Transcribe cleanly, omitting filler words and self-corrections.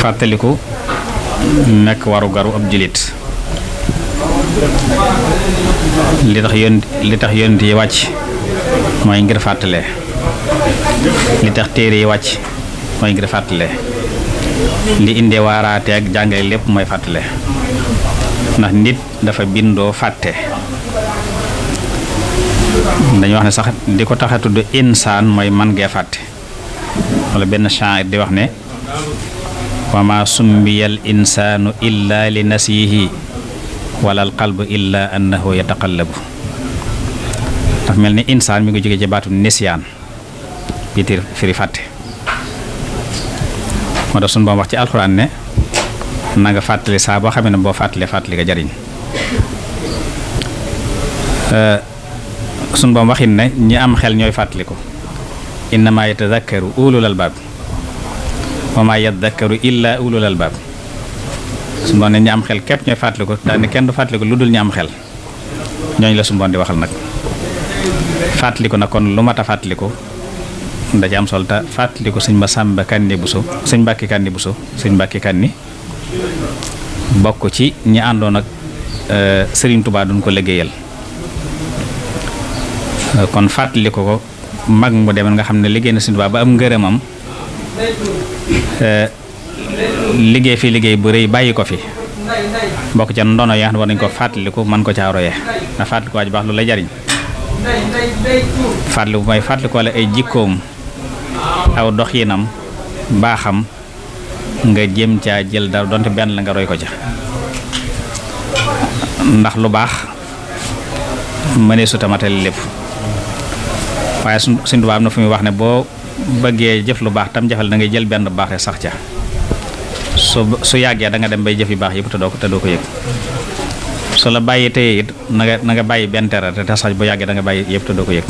fàttaliku nekk waru garu ab jullit. li tax yonent yi wàcc mooy ngir fàttale, li tax téere yi wàcc mooy ngir fàttale, li indi waaraate ak jàngale lépp mooy fàttale, ndax nit dafa bindoo fàtte. dañu wax ne sax di ko tax a tudd insaan mooy man ngee fàtte, wala benn shaa'ir di wax ne wa ma summiyal insaanu illa li nasiyihi wala al qalbu illa annahu yataqallabu. dafa mel ni insaan mi ngi jóge ci baatu nisyaan bi tir firi fàtte. moo tax suñu boom wax ci alxuraan ne na nga fàttali saa boo xamee ne boo fàttalee fàttali nga jariñ. suñu boom waxin ne ñi am xel ñooy fàttaliku, innama yatadakkaru ulul albaab wa ma yadakkaru illa ulul albaab. suñu boom ne ñi am xel képp ñooy fàttaliku, daal ne kenn du fàttaliku lu dul ñi am xel. ñooñu la suñu boom di waxal nag. fàttaliku nag kon lu mat a fàttaliku da ci am solo. te fàttaliku sëñ Masamba Kanni Buso, sëñ Mbàkke Kanni Buso, sëñ Mbàkke Kanni bokk ci ñi àndoon ak Sëriñ Tuubaa duñ ko liggéeyal. kon fàttaliku ko mag mu demen nga xam ne liggéey na Sëriñ Tuubaa ba am ngërëmam, liggéey fi liggéey bu rëy bàyyi ko fi, bokk ca ndono yi nga xam ne war nañ ko fàttaliku man ko caa roye. ndax fàttaliku waa ji baax lu lay jariñ. fàttaliku mooy fàttaliku wala ay jikkoom aw doxinam baaxam nga jëm caa jël dara donte benn la nga roy ko ca. ndax lu baax mënee su tamatale lépp, waaye Sëriñ Tuubaa am na fu muy wax ne boo bëggee jëf lu baax tam jafal da ngay jël benn baax rek sax ca. su yàggee da nga dem bay jëf yu baax yëpp te doo ko yëg. su la bàyyi tey it na nga bàyyi benn tere te sax bu yàggee da nga bàyyi yëpp te doo ko yëg.